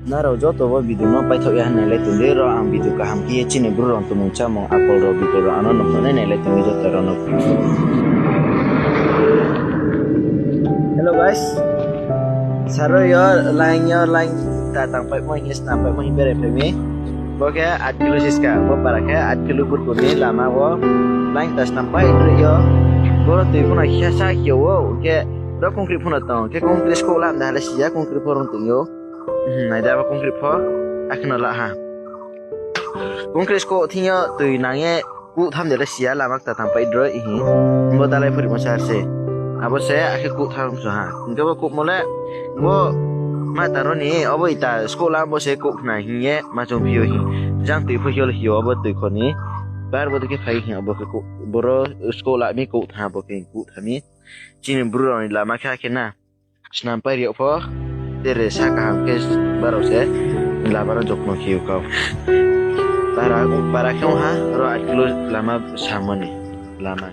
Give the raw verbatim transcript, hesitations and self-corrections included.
Nrao joto bo video no paithaoh ya ha nailai tong di, ro ang video kaham khe ye chini bru rao tongmung chámung apol rao bikol rao ano nuhkhouh nai nailai tong di joto rao no. Hello guys, saro yo line yo line ta tangpaimo hing ye snam paimo hing berai phai mi. Bo khe aat kilo siska, bo para khe aat kilo burku ni lama wo line ta snam pai droi yo. Boro tui pho no khesa khe ou, khe boro kongkri pho no tong, khe kongkri skouh lam da le si ya, kongkri pho rung tong ou. Nai di abo kongkri pho, akhe no la ha. Kongkri skouh thing yo tui nang ye kouh tham de le si ya, lama kta tangpai droi hing. Bo dalai phurimo sar se. Abo se akhe kouh tham so ha. Hing khe bo kouhmo le, bo ma tang ro ni, obo ita skouh lam bo se kouh khna hing ye ma chung phi ou hing. Jang tui pho hiol hi ou, obo tui kho ni. Bar bo dei khe phai hing, abo khe boro skouh la mi kouh tha, bo khe kouh tha mi. Chini bru rao ni lama khe akhe na. Snam pai ri yag pho, tere sa kaham khe barao se lama no jokno khe ou kau. Para, para khe ong ha, ro aat kilo lama samo ni lama.